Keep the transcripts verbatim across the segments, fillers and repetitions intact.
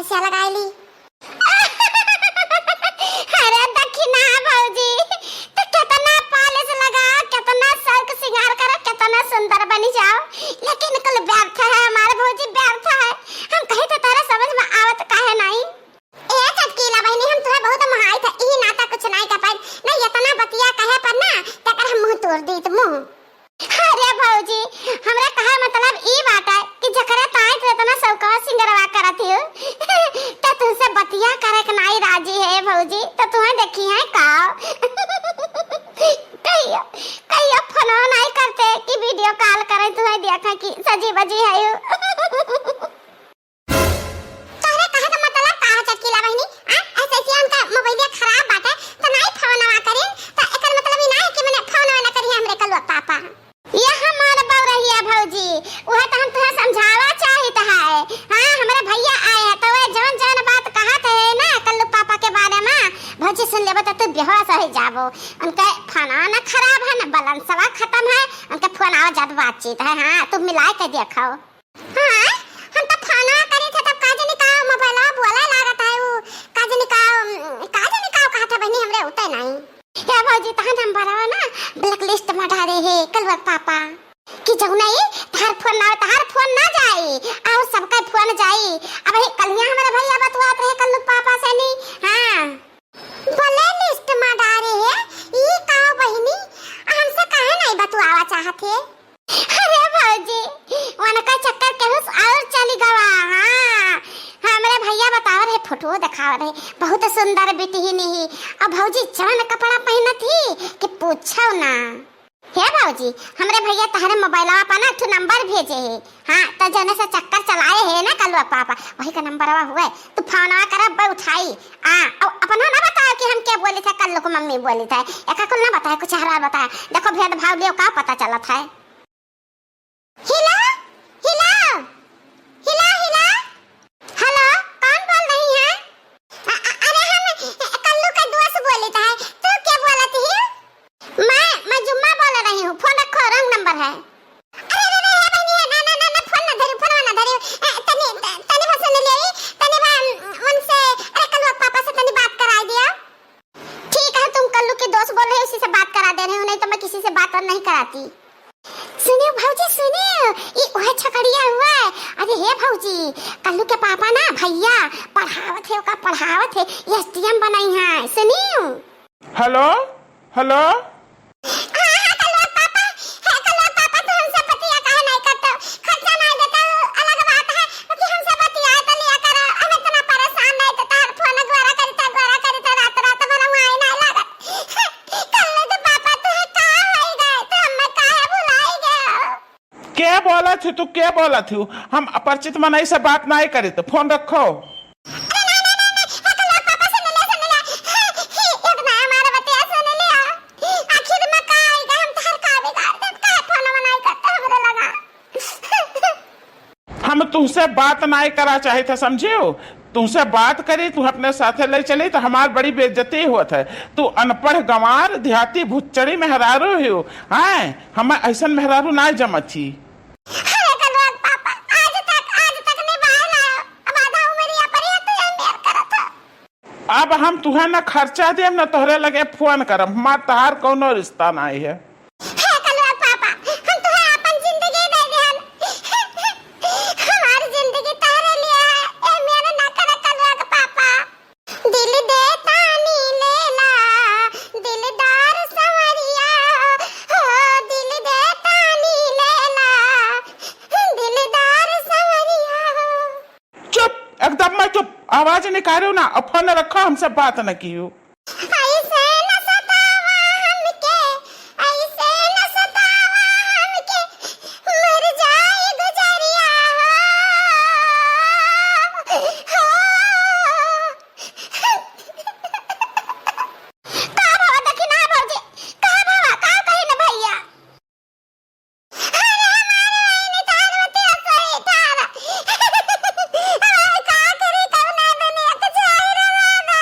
से लगाई ली। अरे दखिना भौजी, तो केतना polish लगा, केतना शौक सिंगार करो, केतना सुंदर बनी जाओ, लेकिन कुल व्यर्थ है हमार भौजी, व्यर्थ है। हम कही तो तोरे समझ में आवत काहे नाई? ए चटकीला बहिनी, हम तुहे बहुत मोहाई थे, इही नाता कुछ नाई कह पाई, नहीं एतना बतिया कहे पर ना, तेकर हम मुंह तोड़ दीत, मुंह। अरे भौजी, हमरा कहे मतलब ई बात है कि जकरे ताई तू एतना शौकवा सिंगरवा करत हियो, त तुहसे बतिया करे के नाई राजी है भौजी, त तुहे देखी है का? कहियो, कहियो फोनवा नाई करते कि video call करे, तुहे देखा कि सजी बजी है यू। तोहरे कहे के मतलब का है चटकीला बहिनी? आ, ऐसे ऐसे उनका मोबाइलिया खराब बाटे, त नाई फोनवा करिन, त एकर मतलब ई ना है कि मने फोनवा ना करिहे हमरे कलुआ पापा। ये हमार बउरहिया भौजी, उहे त हम तुहे समझावा चाहित है। हाँ, हमरे भैया आए हैं, त वे जौन जौन बात कहत है ना कल्लू पापा के बारे में, भौजी सुन लेबो त तू बेहोश हो जाबो। उनके फोनवा ना खराब है, ना बलंसवा खत्म है, उनके फोन आवा जात बातचीत है। हाँ, तू मिलाए के देखो। हाँ, हम तो फोनवा करी थे तब का जानी का मोबाइलवा बोले लागत है उ, का जानी का, उम, का जानी का कहत है बहिनी हमरे उते नहीं। हे भौजी, तहार नंबरवा ना blacklist में डारे है कलुआ पापा। कि जौना ई तहार फोन ना, तहार फोन ना जाई, और सबका फोन जाई। अब हे कलिया हमरे भैया बतुआत रहे कल्लू पापा से नी। हाँ। Blacklist में डारे है, ई का बहिनी, हमसे काहे नहीं बतुआवा चाहत है? अरे भौजी, उनका चक्कर केहू से और चली गवा। हाँ, हमरे भैया बताव रहे, फोटो देखाव रहे, बहुत सुंदर बिटिहिन ही। अब भौजी जवन कपड़ा पहनत ही कि पूछो ना। हे भौजी, हमरे भैया तहरे मोबाइलवा पर ना एक ठो नंबर भेजे है। हाँ, त जने से चक्कर चलाए है ना कलुआ पापा, वही का नंबरवा हुए। तू फोनवा करब, बे उठाई। आ, अब अपना ना बताओ कि हम क्या बोली था, कल्लू को मम्मी बोली था। एका कुल ना बताए, कुछ हरा बताए। देखो भेदभाव लियो का पता चलत है। Hello, hello, hello, hello, hello, कौन बोल रही है? अ-, अ-, अरे हम, अ, कल्लू का दोस्त बोलित है, तू के बोलत ही? मैं, मैं जुम्मा बोल रही हूँ, फोन रखो, wrong number है। अरे, अरे, अरे, हे बहिनी, हे, ना, ना, ना, ना, फोन ना धरी, फोनवा ना धरी। अ, तनी, त-, तनी बस सुन ले, तनी बा, उनसे, अरे, कल्लू के पापा से तनी बात कराई दिया। ठीक है, तुम कल्लू के दोस्त बोल रहे हो, उसी से बात करा दे रहे हो, नहीं तो मैं किसी से बात और नहीं कराती। सुनियो भौजी, सुनियो, ई उहे छकड़िया हुआ है। अरे हे भौजी, कल्लू के पापा ना भैया पढ़ावत है, ओका पढ़ावत है, S D M बनाई है। सुनियो। Hello, hello। हाँ, हाँ, कल्लू पापा, हे कल्लू पापा, तू हमसे बतिया काहे नहीं करते हो? खर्चा नहीं देते हो, अलग बात है, कि हमसे बतिया तो लिया करो। हम इतना परेशान नहीं तो तार फोन गोरा करी था, गोरा करी था, रात, रात भर हम आई नहीं लागत। कल्लू के पापा, तू है का होई गए? तू हमें काहे भुलाई गए हो? के बोलत हू तू, के बोलत हू? हम अपरिचित मनई से बात नाई करी, तो फोन रखो। अरे ना, ना, ना, ना, हे कल्लू पापा, सुन ले, सुन ले। हे, हे, एक ना हमारा बतिया सुन ले। आखिर में का होई गए? हम तहर का बिगाड़ देब? काहे फोन नाई करते हमरे लगा? हम तुहसे बात नाई करा चाहित है, समझियो? तुहसे बात करी, तू अपने साथे ले चली, तो हमार बड़ी बेइज्जती होत है। तू अनपढ़ गंवार, देहाती भुच्चड़ी मेहरारू हो, हैं? हमें ऐसन मेहरारू नाई जमत ही। अरे कलुआ पापा, आज तक, आज तक निभाए ना, अब आधा उमरिया पर ही तू अंधेर करत हो। अब हम तुहे न खर्चा देब, न तोहरे लगे फोन करब। हमार तहार कौनो रिश्ता नाई है। हे कलुआ पापा, हम तुहे आपन जिंदगी दे देहन। हमार जिंदगी तोहरे लिए है। ए मेरे ना करे कलुआ के पापा। दिल दे तानी लेला, दिलदार संवरिया हो, दिल दे तानी लेला, दिलदार संवरिया हो। चुप, एकदम मैं चुप, आवाज निकालो ना, और फोन रखो, हमसे बात न कियो। ऐसे न सतावा हमके, ऐसे न सतावा हमके, मर जाए गुजरिया हो, हो। का भवा दखिना भौजी, का भवा, का कही न भैया? अरे हमारे बहिनी ठार होती है, सही ठार। अरे का करी, कौना दुनिया के जाए रे बाबा।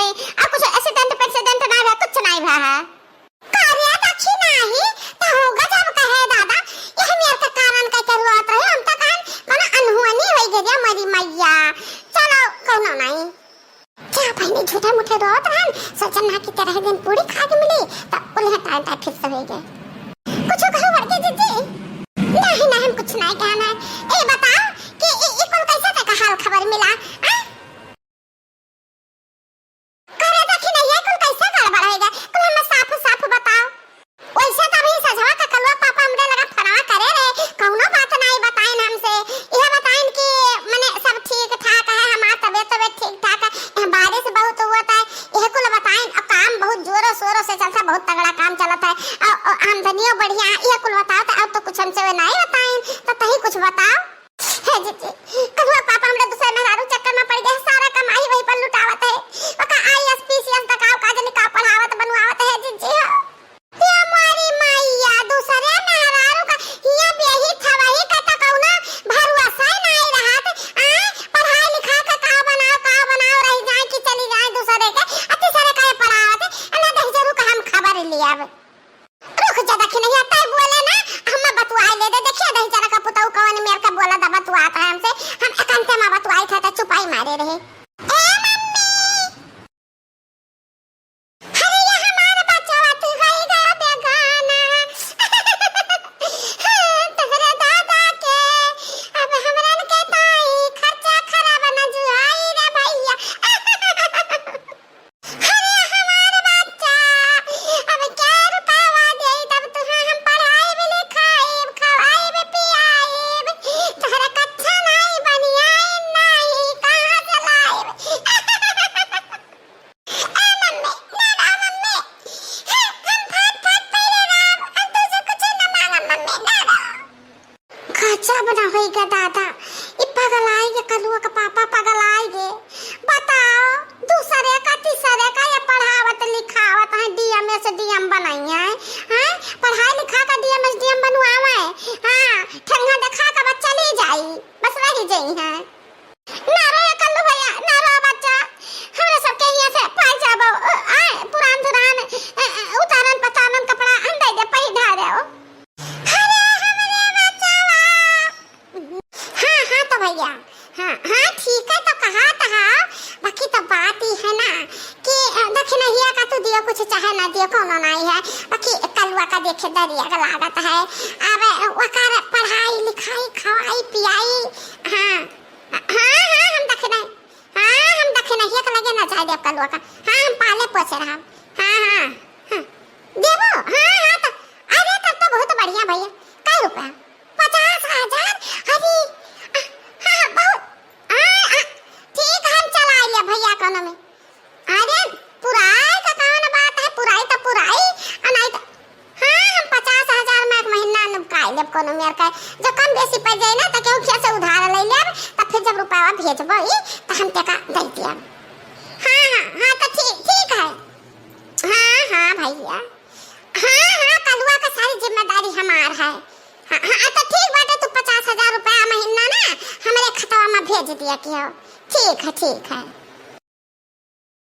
आ कुछ accident पैक्सीडेंट ना भा, कुछ नाहीं भा है। का रे, देखी नाहीं, त हो गजब कहे दादा, यह मेर के कारण का जरूरत रहे, हम त कहन कोनो अनहोनी होई गई रे मोरी मैया। चलो, कोनो नाहीं। का बहिनी झूठे मूठे रोवत रहन, सोचन ना कि तेरह दिन पूरी खाए के मिली, त उल्हे टाइम टाइम फिर से होई गए। कुछ कहो बड़की जीजी? नाहीं, नाहीं, हम कुछ नाहीं कहन है। ए बताओ कि ई, ई कुल कैसे तक हाल खबर मिला? आ? करे देखी नहीं, ये कुल कैसे गड़बड़ है गे? कुल हमें साफ साफ बताओ। वैसे तो अभी सझवा का कलुआ पापा हमरे लगा फोनवा करे रहे, कौनो बात नाहीं बताइन हमसे। यह बताइन कि मने सब ठीक ठाक है, हमार तबीयत, तबीयत ठीक ठाक है। यहाँ बारिश बहुत हुआ था, यह कुल बताइन। और काम बहुत जोरों शोरों से चलता, बहुत तगड़ा काम चलत है। और, और आमदनियों बढ़िया है, यह कुल बताओ तो। और तो कुछ हमसे वे नाहीं बताइन, तो तही कुछ बताओ। हे जीजी, कलुआ पापा हमरे दूसरे मेहरारू चक्कर में पड़ गए, सारा कमाई वही पर लुटावत है। ओका IAS PCS तकाओ का जनी का पढ़ावत बनवावत है जीजी हो। ये मोरी मैया, दूसरे मेहरारू का हिया बेही थवही का त कौनो भरोसा ही नाहीं रहत। आय, पढ़ाई लिखाई का का बनाओ, का बनाओ, रह जाए कि चली जाए दूसरे के, आ तीसरे का ये पढ़ावत है। अल्लाह दही जरूर का हम खबर लिया अब। रुक जा, देखी नहीं, तै बोले ना, हम बतुआई ले दे। देखिए, दही जरा का पुतऊ कवन मेर का बोला दा, बतुआत है हमसे। हम एकांते में बतुआई था, तो चुपाई मारे रहे। ए मम्मी! अरे, ये हमार बचवा तू है गा बेगाना। तोहरे दादा के, अब हमरन के ताई खर्चा खराब न जुआई रे भैया। अरे हमार बच्चा, अब कै रुपया देई तब तुहे हम पढ़ाइब लिखाइब, खवाइब पियाइब, तोहरा कच्छा नाई बनियाइन नाई, कहाँ से लाइब? ए मम्मी, ना ना मम्मी, हे, हम फट फट पहिले राम, हम तुझसे कुछ न मांगब मम्मी, ना ना। गजब न होई गा दादा, ई पगलाई गे, कलुआ का पापा पगलाई गे। बताओ, दूसरे का, तीसरे का ये पढ़ावत लिखावत है, DMS DM बनाई है, हैं? पढ़ाई लिखा का DMS DM बनवावे, हाँ, ठेंगा देखा का बस चली जाई, बस रही जाई है। ना रो ये कल्लू भैया, ना रो बच्चा, हमरा सबके हियाँ से पाई जाबो, अ, आए, पुरान धुरान, अ, अ, उतारन पतारन कपड़ा हम दे दे, पहिरा देओ। अरे हमरे बचवा। हाँ, हाँ तो भैया, हाँ, हाँ, ठीक है तो कहा तो हाँ, बाकी तो बात ई है ना कि, अ, दखिनहिया का तू दियो कुछ चाहे ना दियो, कौनो नाई है, बाकी कलुआ का देखे दरिया का लागत है। अब ओकर पढ़ाई लिखाई, खवाई पियाई, हाँ, हाँ, हाँ, हम दखिनही-, हाँ, हम दखिनहिया के लगे ना जाए देब कलुआ का। हाँ, हम पाले पोसे रहब। हाँ, हाँ, हाँ। देबो? हाँ, हाँ, तो, अरे, तब तो बहुत बढ़िया भैया। कै रुपया? पचास हजार? अरे, आ, हाँ, बहुत, आ, आ, ठीक है, हम चला ले भैया कोनो में। अरे, पुराई का कौन बात है, पुराई तो पुराई, आ, नहीं तो, हाँ, हम पचास हजार में एक महीना निपटाई लेब कोनो मेर के, जो कम बेसी पड़ जाए ना, तो केहू खेत से उधार ले लेब, तो फिर जब रुपया भेजबो ई, तो हम तेका दे देब। हाँ, हाँ, हाँ, तो ठीक, ठीक है। हाँ, हाँ, भैया। हाँ, हाँ, कलुआ का सारी जिम्मेदारी हमार है। हाँ, हाँ, तो ठीक बाटे, तू पचास हजार रुपया महीना ना हमरे खतवा में भेज दिया किहो। ठीक है, ठीक है।